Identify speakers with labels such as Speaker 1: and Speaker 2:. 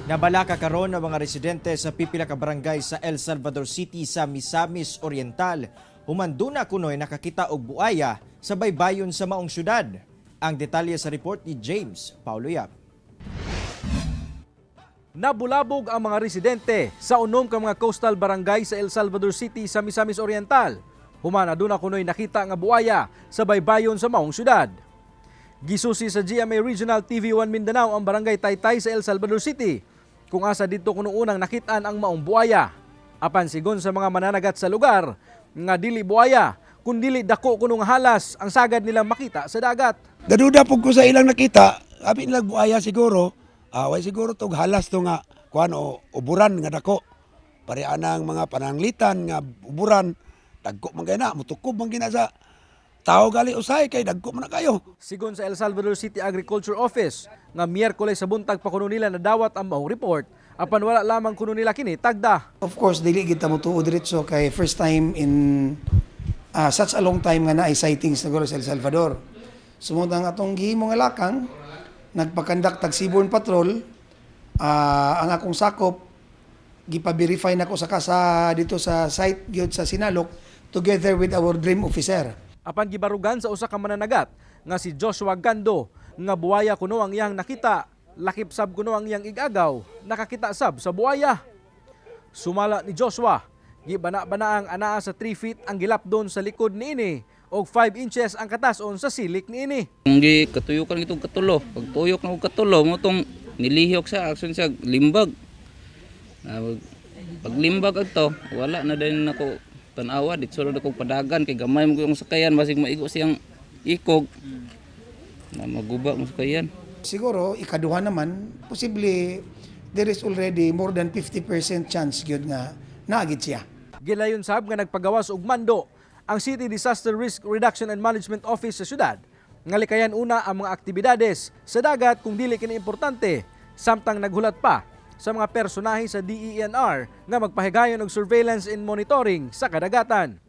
Speaker 1: Nabalaka karon ang mga residente sa pipila ka barangay sa El Salvador City sa Misamis Oriental. Human duna kunoy nakakita og buaya sa baybayon sa maong syudad. Ang detalye sa report ni James Paulo Yap.
Speaker 2: Nabulabog ang mga residente sa unom ka mga coastal barangay sa El Salvador City sa Misamis Oriental. Human aduna kunoy nakita nga buaya sa baybayon sa maong syudad. Gisusi sa GMA Regional TV1 Mindanao ang Barangay Taytay sa El Salvador City kung asa didto kuno unang nakitaan ang maong buaya. Apan sigon sa mga mananagat sa lugar nga dili buaya kundili dako kuno nga halas ang sagad nilang makita sa dagat.
Speaker 3: Gaduda pud ko sa ilang nakita, abi nila buaya siguro, way siguro tog halas to nga kuan o uburan nga dako. Pare anang mga pananglitan nga uburan, dagko man kay na, mutukob man gina sa tao gali usay kay dagko man na kayo.
Speaker 2: Sigon sa El Salvador City Agriculture Office nga Miyerkules sa buntag pa kuno nila nadawat ang maong report, apan wala lamang kuno nila kini tagda.
Speaker 4: Of course, dili kita motuo diretso kay first time in such a long time nga naay sightings na sa El Salvador. Sumod ang atong gihimo nga lakang, nagpa-conduct tag seaborne patrol, ang akong sakop gipa-verify nako sa kasa dito sa site gyud sa Sinalok together with our dream officer.
Speaker 2: Apan gibarugan sa usa ka mananagat nga si Joshua Gando nga buwaya kuno ang iyang nakita, lakip sab kuno ang iyang igagaw, nakakita sab sa buwaya. Sumala ni Joshua, gibana-bana ang anaa sa 3 feet ang gilapdon sa likod niini og 5 inches ang katason sa silik niini.
Speaker 5: Kung gi katuyukan itong katulo, pag tuyok na og katulo mo tong nilihok siya, action siya limbag. Na, pag limbag adto, wala na din nako tan-awa dito na akong padagan kay gamay mo yung sakayan basig maigo siyang ikog. Na maguba mo sakayan.
Speaker 4: Siguro ikaduha naman, posible there is already more than 50% chance gyud nga naagid siya.
Speaker 2: Gilayon sab nga nagpagawas og mando ang City Disaster Risk Reduction and Management Office sa syudad nga likayan una ang mga aktibidades sa dagat kung dili kini importante, samtang naghulat pa sa mga personahe sa DENR nga magpahigayon og surveillance and monitoring sa kadagatan.